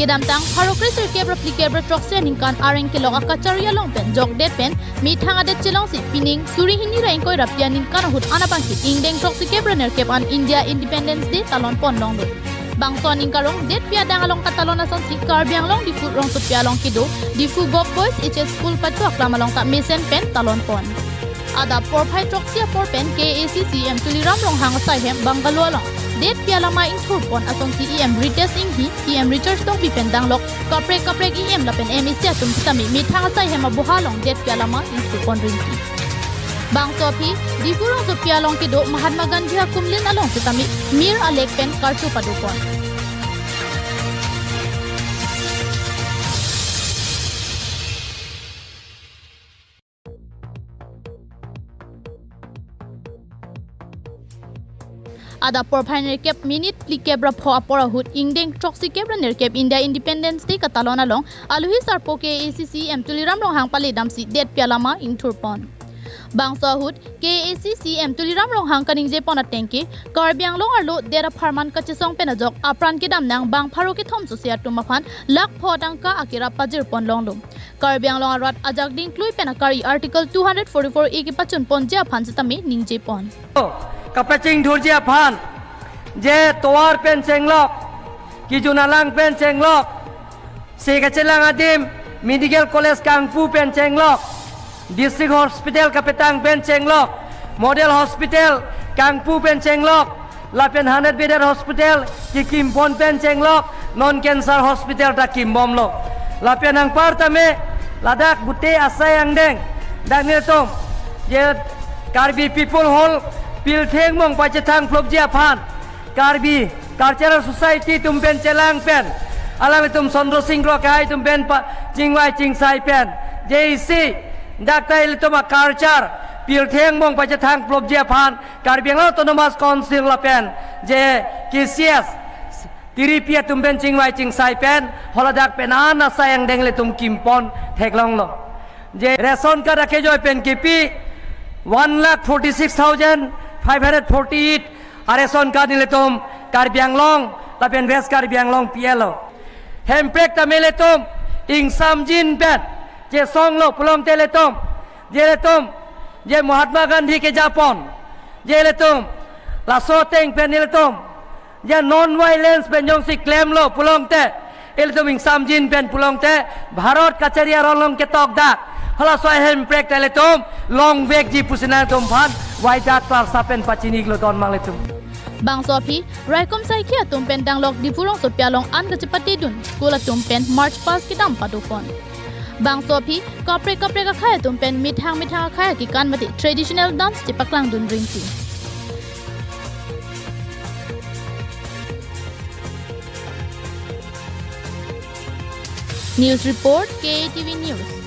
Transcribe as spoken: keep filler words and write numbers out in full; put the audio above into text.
Kedamtang pharo kre sirkep ra phlikep ra throksi aningkan areng kelok akachari along pen jokdet pen methang adet chelongsi pining suri hini ra ingkoi ra pini aningkan ahut an abangke ingdeng throksikep ra nerkep an India Independence Day talon pon longlo. Bangso aning karong detpi adang along katalon asonsi Karbi Anglong Diphu rongsopi along kedo Diphu Govt Boys H S School pacho aklam along ta mesen pen talon pon. Adap porphai throksi apor pen K A A C C E M Tuliram Ronghang asai hem bungalow along detpi alama ingthur pon asonsi E M Ritesh Enghi, E M Richard Tokbi pen danglok kaprek kaprek E M lapen M A C atum sitame methang asai hem aboha along detpi alama ingthur pon rinti. Bangso aphi Diphu rongsopi along kedo Mahatma Gandhi akumlin along sitame mir alek pen karcho pado pon. Adap porphai nerkep minute phlikep ra pho apor ahut ingdeng throksikep ra nerkep India Independence Day katalon along alohi sarpo K A A C C E M Tuliram Ronghang pale damsi detpi alama ingthur pon. Bangso ahut K A A C C E M Tuliram Ronghang kaningje pon ateng ke Karbi Anglong arlo det apharman kachesong pen ajok apran kedam nang bang pharo kethom sose atum aphan lakh pho tangka akerap pajir pon longlo. Karbi Anglong arat ajak dingklui pen akari Article two hundred forty-four A kepachun ponji aphan sitame ningje pon. Kapachingthurji aphan, je tovar pen chenglok, kijun alang pen chenglok, se kachelang adim, medical college kangpu pen chenglok, district hospital kapetang pen chenglok, model hospital kangpu pen chenglok, lapen hundred bedded hospital kekim pon pen chenglok, non cancer hospital ta kimbomlo. Lapen anparta me ladak gute asai angdeng, dak nelitum je Karbi People Hall piltheng mong pachethang phlopji aphan, Karbi Cultural Society atum pen chelang pen, alanglitum Chandra Sing Kro Kehai atum pen pa chingvai chingsai pen, je isi dak ta ilitum a-culture piltheng mong pachethang phlopji aphan Karbi Anglong Autonomous Council lapen je K C S, tiripi atum pen chingvai chingsai pen, haladak pen an asai angdeng ilitum kimpon theklonglo. Je ration card akejoi pen kipi one lakh forty-six thousand five hundred forty-eight a-ration card nelitum Karbi Anglong lapen West Karbi Anglong pilo. Hemprek tame ilitum ingsamjin pen chesonglo pulote ilitum, je ilitum, je Mahatma Gandhi kejapon, je ilitum laso ateng pen ilitum je non-violence pen jongsi klemlo pulote, ilitum ingsamjin pen pulote, Bharat kachari aron along ketok dak, halaso ahemprek ta ilitum longvekji pusi nangtum aphan waidak klarsa pen pachini-iklo don mang ilitum. Bangso aphi raikom saikhi atum pen danglok Diphu rongsopi along an kachepatedun school atum pen march past kedam pado pon. Bangso aphi kaprek kaprek akhei atum pen methang methang akhei akekan mate traditional dance chepaklangdun rinti. News report, K A T V News.